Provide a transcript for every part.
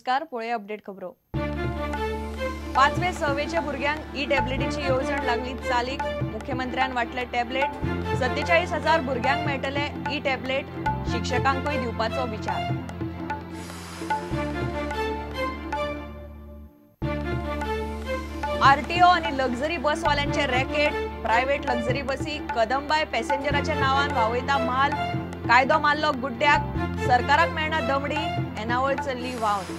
नमस्कार. पळोवया अपडेट खबरो. पांचवे सवेच्या भुरग्यांक ई टॅबलेटीची येवजण लागली चालीक. मुख्यमंत्र्यान वांटले टॅबलेट. 47,000 भुरग्यांक मेळटले ई टॅबलेट. शिक्षकांकूय दिवपाचो विचार. आरटीओ आनी लक्झरी बसवाल्यांचे रॅकेट. प्रायव्हेट लक्झरी बसी कदंबाय पॅसेंजराच्या नावान व्हांवयता माल. कायदो मारलो गुड्ड्याक. सरकाराक मेळना दमडी. येणावळ चल्ली व्हांवन.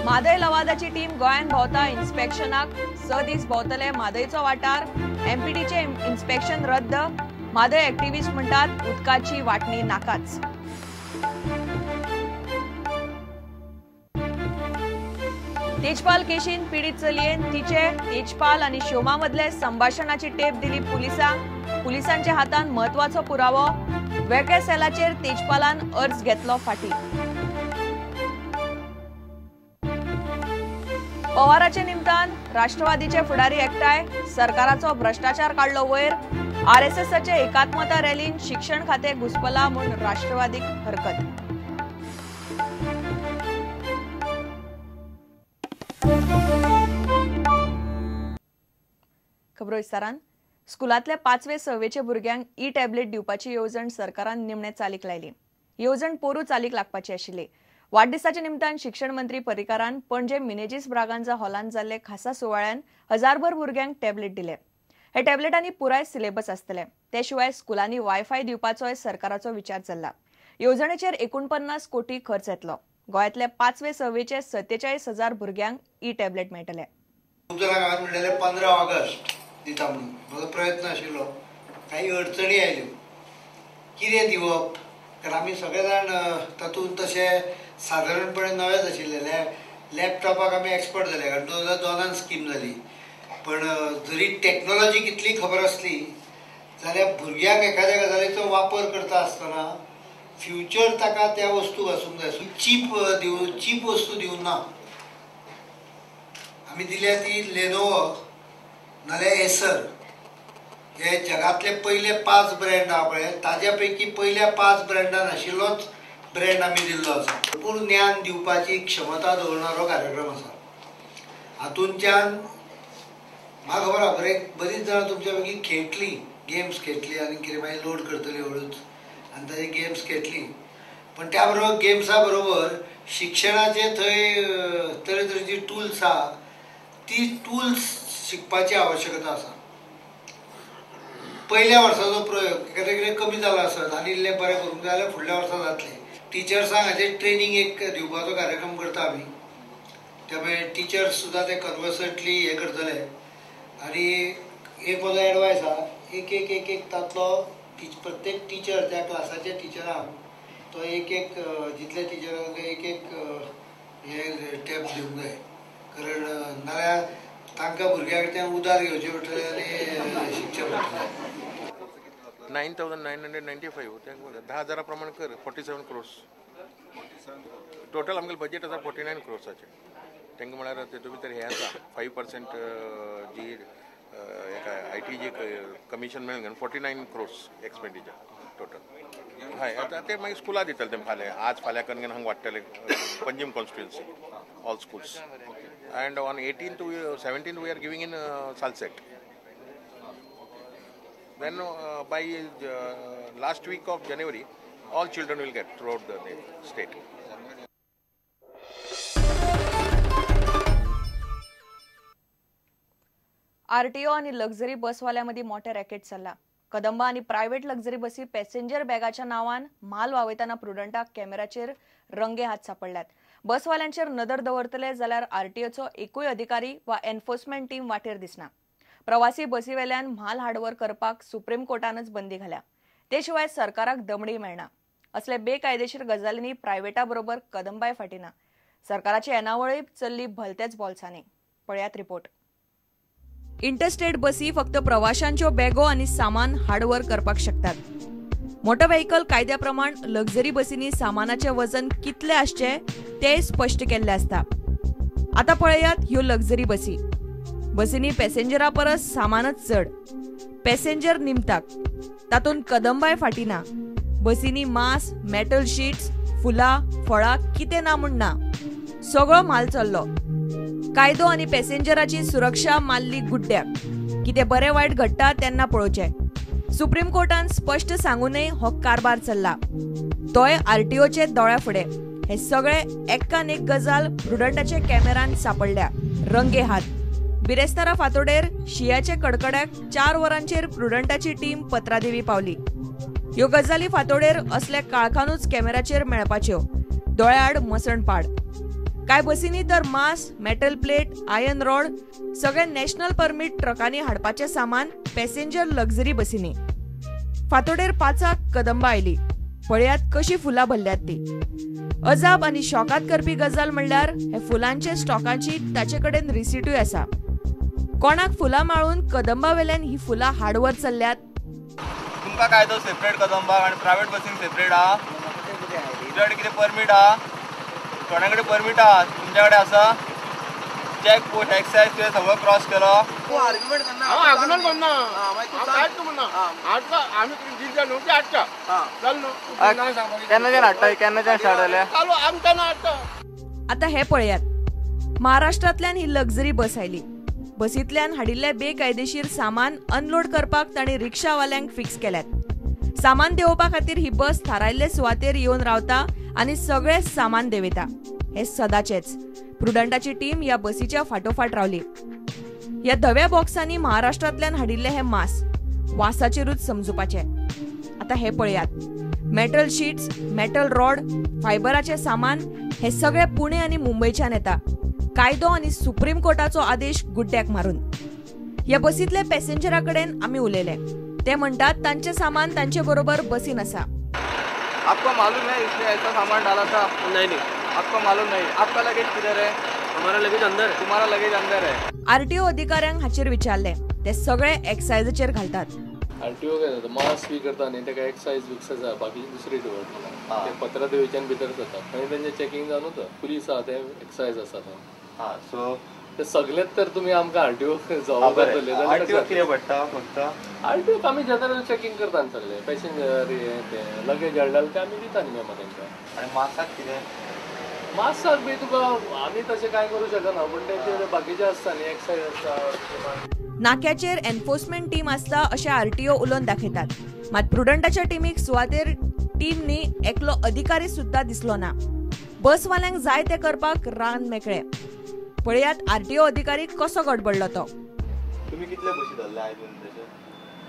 म्हादय लवादाची टीम गोंयांत भोंवता इन्स्पेक्शनाक. 6 दीस भोंवतले म्हादयचो वाठार. एमपीटीचे इन्स्पेक्शन रद्द. म्हादय एक्टिव्हिस्ट म्हणटात उदकाची वांटणी नाकाच. तेजपाल केशीन पीडित चलयेन तिचे तेजपाल आनी शोमा मदले संभाषणाची टेप दिली पुलिसांक. पुलिसांच्या हातान म्हत्वाचो पुरावो. वेगळ्या सेलाचेर तेजपालान अर्ज घेतलो फाटी. पवाराचे निमतान राष्ट्रवादीचे फुडारी एकठांय. सरकाराचो भ्रष्टाचार काडलो वयर. आरएसएसचे एकात्मता रॅलीन शिक्षण खाते घुसपला म्हूण राष्ट्रवादीक हरकत. खबरो विस्तारान. स्कुलांतल्या पांचवे सवेचे भुरग्यांक ई टॅबलेट दिवपाची येवजण सरकारान निमणे चालीक लायली. येवजण पोरू चालीक लागपाची आशिल्ली. वाडदिसाच्या निमतान शिक्षण मंत्री पर्रीकारान पणजे मिनेजीस ब्रागांजा हॉलांत जाल्ले खासा सुवाळ्यान हजारभर भुरग्यांक टॅबलेट दिले. हे टॅबलेटांनी पुराय सिलेबस आसतले. ते शिवाय स्कुलांनी वायफाय दिवपाचोय सरकाराचो विचार चल्ला. येवजणेचेर 49 कोटी खर्च येतलो. गोंयांतले पांचवे सवेचे 47,000 भुरग्यांक ई टॅबलेट मेळटले. खूब जाणांक हांवें म्हणलेलें 15 ऑगस्ट दिता म्हणून. म्हजो प्रयत्न आशिल्लो. काही अडचणी आयल्यो. कितें दिवप, कारण आमी सगळे जाण तातूंत तशे सादारणपणे नवेच आशिल्ले. लॅपटॉपाक आमी एक्सपर्ट जाले कारण 2002 स्कीम जाली. पण जरी टॅक्नोलॉजी कितली खबर आसली जाल्यार भुरग्यांक एखाद्या गजालीचो वापर करता आसतना फ्युचर ताका त्या वस्तूक आसूंक जाय. चीप चीप वस्तू दिवंक ना. आमी दिल्या ती लेनोवो नाल्यार एसर. हे जगांतले पयले 5 ब्रँड आहा पळय, ताज्या पैकी पयल्या 5 ब्रँडान आशिल्लोच ब्रँड आमी दिल्लो आसा. भरपूर ज्ञान दिवपाची क्षमता दवरणारो कार्यक्रम आसा. हातूंतल्यान म्हाका खबर आहा बरें बरीच जाणां तुमच्या पैकी खेळटली, गेम्स खेळटली आनी कितें मागीर लोड करतली हळूच आनी ताजे गेम्स खेळटली. पण त्या बरोबर गेम्सा बरोबर शिक्षणाचे थंय तरेतरेची टूल्स आहा, ती टूल्स शिकपाची आवश्यकता आसा. पयल्या वर्साचो प्रयोग कितें कितें कमी जाला आसत आनी इल्लें बरें करूंक जाय जाल्यार फुडल्या वर्सा जातलें. टिचर्सांक हाजेर ट्रेनींग एक दिवपाचो कार्यक्रम करता आमी. त्यामुळे टिचर्स सुद्दां ते कन्वर्संटली हें करतले. आनी एक म्हजो एडवायस आहा, एक एक एक एक तातलो प्रत्येक टिचर त्या क्लासाच्या टिचरांक तो एक एक जितले टिचरांक एक एक हे टॅब दिवंक जाय. कारण नाल्यार तांकां भुरग्यांक तें उदार घेवचें पडटलें आनी शिकचें पडटलें. 9,995 10,000 प्रमाण कर 47 क्रोर्स टोटल आमगेलें बजेट आसा 49 क्रोर्साचें. तांकां म्हळ्यार तितूंत भितर हें आसा 5% जी हेका I T G commission मेळून 49 क्रोर्स एक्सपेंडिचर टोटल. हय, आतां ते मागीर स्कुलां दितले ते फाल्यां, आज फाल्यां करून हांगा वाडटले Panjim constituency all schools. And on 18th 17th we are giving in Salcete. Then by last week of January, all children will get throughout the state. RTO आणि लक्झरी बसवाल्यामध्ये मोठे रॅकेट चल्ला. कदंबा आणि प्रायव्हेट लक्झरी बसी passenger बॅगाच्या नावान माल वावयतना प्रुडंटाक कॅमेराचेर रंगे हात सापडल्यात. बसवाल्यांचेर नदर दवरतले जाल्यार आरटीओचो एकूय अधिकारी वा एन्फोर्समेंट टीम वाटेर दिसना. प्रवासी बसीवेल्यान म्हाल हाडवर करपाक सुप्रीम कोर्टानच बंदी घाल्या. ते शिवाय सरकाराक दमडी मेळना. असले बेकायदेशीर गजालींनी प्रायव्हेटा बरोबर कदंबाय फाटीना. सरकाराची येणावळय चल्ली भलतेच बोल्सांनी. पळयात रिपोर्ट. इंटरस्टेट बसी फक्त प्रवाशांच्यो बॅगो आनी सामान हाडवर करपाक शकतात. मोटर व्हेकल कायद्या प्रमाण लक्झरी बसींनी सामानाचें वजन कितलें आसचें तें स्पश्ट केल्लें आसता. आतां पळयात ह्यो लक्झरी बसी. बसींनी पॅसेंजरा परस सामानच चड. पॅसेंजर निमताक, तातूंत कदंबाय फाटी ना. बसींनी मांस, मेटल शीट्स, फुलां, फळां कितें ना म्हूण ना, सगळो माल चल्लो. कायदो आनी पॅसेंजराची सुरक्षा मारली गुड्ड्याक. कितें बरें वायट घडटा तेन्ना पळोवचें. सुप्रीम कोर्टान स्पश्ट सांगूनय हो कारभार चल्ला, तोय आरटीओचे दोळ्या फुडें. हे सगळे एकान एक गजाल प्रुडंटाच्या कॅमेरान सापडल्या रंगे हात. बिरेस्तारा फांतोडेर शियाचे कडकड्याक 4 वरांचेर प्रुडंटाची टीम पत्रादेवी पावली. ह्यो गजाली फांतोडेर असल्या काळखानूच कॅमेराचेर मेळपाच्यो. दोळ्याआड मसण पाड. कांय बसींनी तर मांस, मेटल प्लेट, आयर्न रॉड सगळे नॅशनल परमीट ट्रकांनी हाडपाचें सामान पॅसेंजर लक्झरी बसींनी. फांतोडेर 5 कदंबा आयली. पळयात कशी फुलां भरल्यात ती. अजाप आनी शॉकात करपी गजाल म्हणल्यार हे फुलांचे स्टॉकाची ताचे कडेन रिसिटूय आसा. कोणाक फुलां माळून कदंबा वेल्यान ही फुलां हाडवर चल्ल्यात. तुमकां कायदो सेपरेट कदंबा आनी प्रायवेट बसींक सेपरेट आहा. तुमच्या कडेन कितें परमीट आहा? थोड्यां कडेन परमीट आहा, तुमच्या कडेन आसा? चेक पोस्ट एक्सायज तुवें सगळो क्रॉस केलो. आतां हे पळयात, महाराष्ट्रांतल्यान ही लक्झरी बस आयली. बसींतल्यान हाडिल्लें बेकायदेशीर सामान अनलोड करपाक तांणी रिक्षावाल्यांक फिक्स केल्यात. सामान देंवोवपा खातीर ही बस थारायल्ले सुवातेर येवन रावता आनी सगळें सामान देंवयता. हे सदाचेच. प्रुडंटाची टीम ह्या बसीच्या फाटोफाट रावली. ह्या धव्या बॉक्सांनी महाराष्ट्रांतल्यान हाडिल्ले हे मांस वासाचेरूच समजुपाचें. आतां हे पळयात, मेटल शीट्स, मेटल रॉड, फायबराचें सामान हे सगळें पुणे आनी मुंबयच्यान येता. कायदो आनी सुप्रीम कोर्टाचो आदेश गुड्ड्याक मारून. ह्या बसींतल्या पॅसेंजरा कडेन आमी उलयले. ते म्हणटात तांचें सामान तांचे बरोबर बसीन आसा. आपको मालूम है इसने ऐसा सामान डाला था? नहीं नहीं, आपको मालूम नहीं. आपका लगेज किधर है? हमारा लगेज अंदर है. तुम्हारा लगेज अंदर है. आरटीओ अधिकाऱ्यांक हाचेर विचारले, ते सगळे एक्सायजाचेर घालतात. आरटीओ काय जाता, मास्क बी करता न्ही, ताका एक्सायज बिक्सायज आहा, बाकीचे दुसरे डिपार्टमेंट ते पत्रादेवीच्यान भितर जाता, मागीर तेंचे चॅकिंग जावन वता. पुलीस आहा, ते एक्सायज आसा. हां, सो ते सगळेच तर तुमी आमकां आरटीओ जबाबदार धरले जाल्यार आरटीओ कितें पडटा? फक्त आरटीओ आमी जनरल चॅकिंग करता न्ही, सगळे पॅसेंजर हे ते लगेज हाडले जाल्यार ते आमी दिता न्ही मेमो तांकां. आनी मासाक कितें? मासाक बी तुका आमी तशें कांय करूं शकना, पूण तेंचे बाकीचे आसता न्ही, एक्सायज आसता. नाक्याचेर एन्फोर्समेंट टीम आसता अशें आरटीओ उलोवन दाखयतात. मात प्रुडंटाच्या टिमीक सुवातेर टीम न्ही एकलो अधिकारी सुद्दां दिसलो ना. बसवाल्यांक जाय तें करपाक रान मेकळें. पळयात आरटीओ अधिकारी कसो गडबडलो तो. तुमी कितले बसी धरले आयज?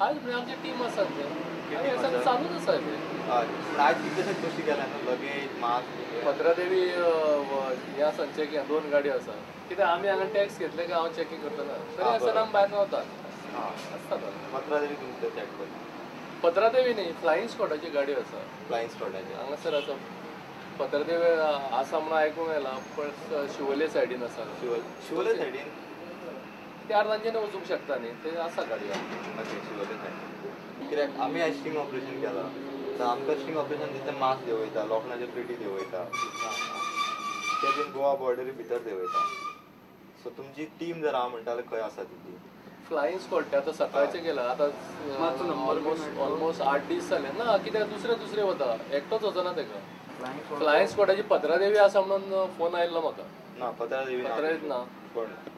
आयज आमची टीम आसा, चालूच आसा. आयज कितलेशेच बसी गेल्या न्हू, लगेज मास्क. पत्रादेवी हे आसा चॅकिंग, 2 गाडयो आसा. कित्याक आमी हांगा टॅक्स घेतले काय हांव चॅकिंग करतना तरी आसतना आमी भायर रावतात आसता. पत्रादेवी तुमचें चॅक करता? पत्रादेवी न्ही, फ्लायिंग स्कॉटाची गाडी आसा. फ्लायिंग स्कॉटाची हांगासर आसा. पत्रादेवी आसा म्हणून आयकूंक आयलां, पण शिवोले सायडीन आसा. शिवोले सायडीन त्या तांच्यानी वचूंक शकता न्ही, ते आसा गाडी. ओके, शिवोले सायडीन. कित्याक आमी आयज स्टिंग ऑपरेशन केलां, तर आमकां स्टिंग ऑपरेशन तितलें मास्क देंवयता, लोखणाच्यो प्लेटी देंवयता, ते बीन गोवा बॉर्डरी भितर देंवयता. सो तुमची टीम जर हांव म्हणटा खंय आसा ती? फ्लायिंग स्कॉट आतां सकाळचें गेला, आतां ऑलमोस्ट 8 दीस जाले ना. कित्याक दुसरे दुसरे वता, एकटोच वचना ताका. फ्लायिंग स्कॉटाची पत्रादेवी आसा म्हणून फोन आयिल्लो म्हाका. ना, पत्रादेवी पत्रादेवी ना,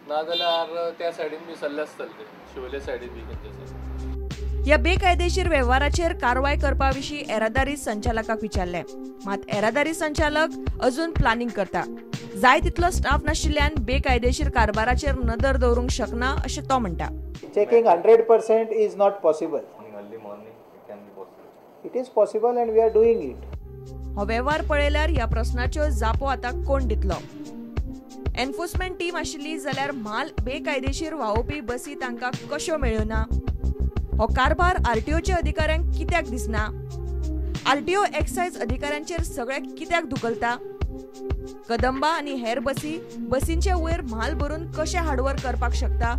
ना जाल्यार त्या सायडीन बी सल्ले आसतले ते, शिवोले सायडीन बी खंयचे आसा. ह्या बेकायदेशीर वेव्हाराचेर कारवाय करपा विशीं येरादारी संचालकाक विचारलें, मात येरादारी संचालक अजून प्लानिंग करता. जाय तितलो स्टाफ नाशिल्ल्यान बेकायदेशीर कारभाराचेर नदर दवरूंक शकना अशें तो म्हणटा. Checking 100% is not possible. It is possible and we are doing it. हो वेव्हार पळयल्यार ह्या प्रस्नाच्यो जापो आतां कोण दितलो? एन्फोर्समेंट टीम आशिल्ली जाल्यार म्हाल बेकायदेशीर व्हांवोवपी बसी तांकां कश्यो मेळ्ळ्यो ना? हो कारभार आरटीओच्या अधिकाऱ्यांक कित्याक दिसना? आरटीओ एक्सायज अधिकाऱ्यांचेर सगळें कित्याक धुकलता? कदंबा आनी हेर बसी बसींचे वयर म्हाल भरून कशें हाडवर करपाक शकता?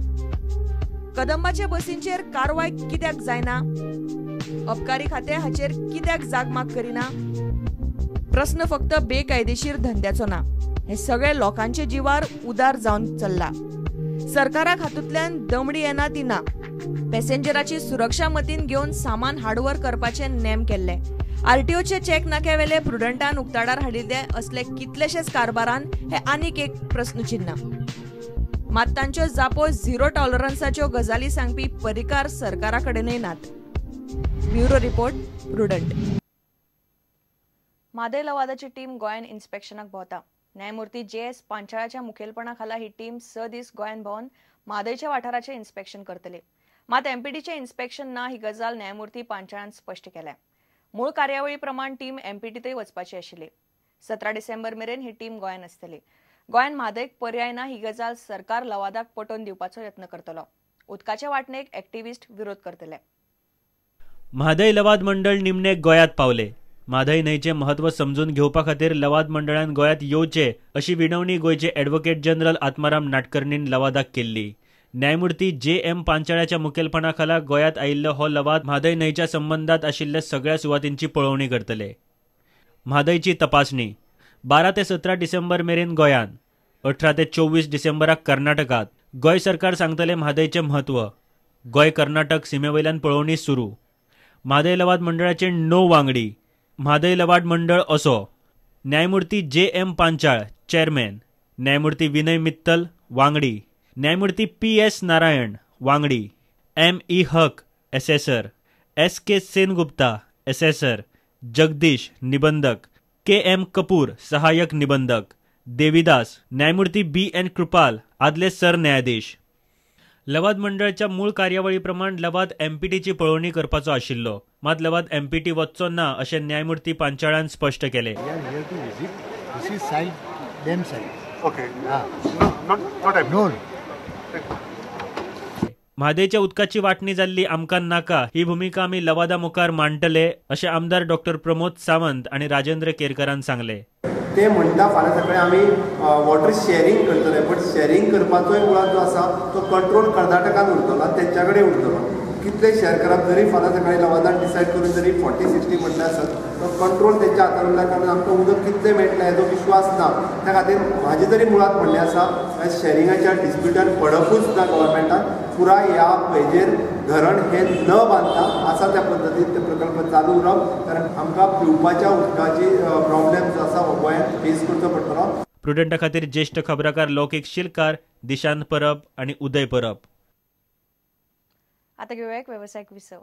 कदंबाच्या बसींचेर कारवाय कित्याक जायना? अबकारी खातें हाचेर कित्याक जागमाग करिना? प्रस्न फक्त बेकायदेशीर धंद्याचो ना, हे सगळे लोकांचे जिवार उदार जावन चल्ला. सरकाराक हातूंतल्यान दमडी येना ती ना. पॅसेंजराची सुरक्षा मतीन घेवन सामान हाडवर करपाचे नेम केल्ले, आरटीओचे चेक नाक्यावेले प्रुडंटान उक्ताडार हाडिल्ले असले कितलेशेच कारभारान हे आनीक एक प्रस्नचिन्ह. मात तांच्यो जापो झिरो टॉलरन्साच्यो गजाली सांगपी परिकार सरकारा कडेनय नात. Bureau report, Prudent. Mhadei लवादाची टीम गोंयान इन्स्पेक्शनाक भोंवता. न्यायमूर्ती जे एस पांचाळाच्या मुखेलपणा खाला ही टीम 6 दीस गोंयान भोंवन म्हादयच्या वाठाराचें इन्स्पेक्शन करतले. मात एमपीटीचें इन्स्पेक्शन ना ही गजाल न्यायमूर्ती पांचाळान स्पश्ट केल्या. मूळ कार्यावळी प्रमाण टीम एमपीटीतय वचपाची आशिल्ली. 17 डिसेंबर मेरेन ही टीम गोंयान आसतली. गोंयान म्हादयक पर्याय ना ही गजाल सरकार लवादाक पटोवन दिवपाचो यत्न करतलो. उदकाच्या वांटणेक एक्टिविस्ट विरोध करतले. म्हादय लवाद मंडळ निमणे गोंयांत पावले. म्हादय न्हंयचें म्हत्व समजून घेवपा खातीर लवाद मंडळान गोंयांत येवचे अशी विनवणी गोंयचे ॲडव्होकेट जनरल आत्माराम नाटकर्णीन लवादाक केल्ली. न्यायमूर्ती जे एम पांचाळ्याच्या मुखेलपणा खाला गोंयांत आयिल्लो हो लवाद म्हादय न्हंयच्या संबंदांत आशिल्ल्या सगळ्या सुवातींची पळोवणी करतले. म्हादयची तपासणी 12 ते 17 डिसेंबर मेरेन गोंयांत, 18 ते 24 डिसेंबराक कर्नाटकांत. गोंय सरकार सांगतले म्हादयचें म्हत्व. गोंय कर्नाटक सिमेवयल्यान पळोवणी सुरू. म्हादय लवाद मंडळाचे 9 वांगडी. म्हादय लवाद मंडळ असो: न्यायमूर्ती जे एम पांचाळ चेअरमॅन, न्यायमूर्ती विनय मित्तल वांगडी, न्यायमूर्ती पी एस नारायण वांगडी, M E Haq assessor, S K Sengupta assessor, Jagdish निबंधक, के एम कपूर सहाय्यक निबंधक, देवीदास, न्यायमूर्ती बी एन कृपाल आदले सरन्यायाधीश. लवाद मंडळाच्या मूळ कार्यावळी प्रमाण लवाद एमपीटीची पळोवणी करपाचो आशिल्लो. मात लवाद एमपीटी वचचो ना अशें न्यायमूर्ती पांचाळान स्पश्ट केलें. म्हादयच्या उदकाची वांटणी जाल्ली आमकां नाका ही भुमिका आमी लवादा मुखार मांडटले अशें आमदार डॉक्टर प्रमोद सावंत आनी राजेंद्र केरकरान सांगलें. ते म्हणटा फाल्यां सकाळी आमी वॉटर शेअरिंग करतले, बट शेअरिंग करपाचोय मुळांत जो आसा तो कंट्रोल कर्नाटकान उरतलो आनी तेंच्या कडेन उरतलो. कितले शेअर करप जरी फाल्यां सकाळी लवादान डिसायड करून जरी 40-60 म्हणलें आसत तो कंट्रोल तेंच्या हातान उरल्या कारणान आमकां उदक कितलें मेळटलें हेजो विश्वास ना. त्या खातीर म्हाजें तरी मुळांत म्हणलें आसा शेअरिंगाच्या डिस्प्युटान पडपूच ना. गव्हर्मेंटान पुराय ह्या हेजेर धरण हे न बांदता आसा त्या पद्दतीन ते प्रकल्प चालू उरप, कारण आमकां पिवपाच्या उदकाची प्रॉब्लेम जो आसा हो गोंयांत फेस करचो पडटलो. प्रुडंटा खातीर ज्येश्ठ खबराकार लौकीक शिलकार, दिशांत परब आनी उदय परब. आता घेऊया एक व्यावसायिक विसव.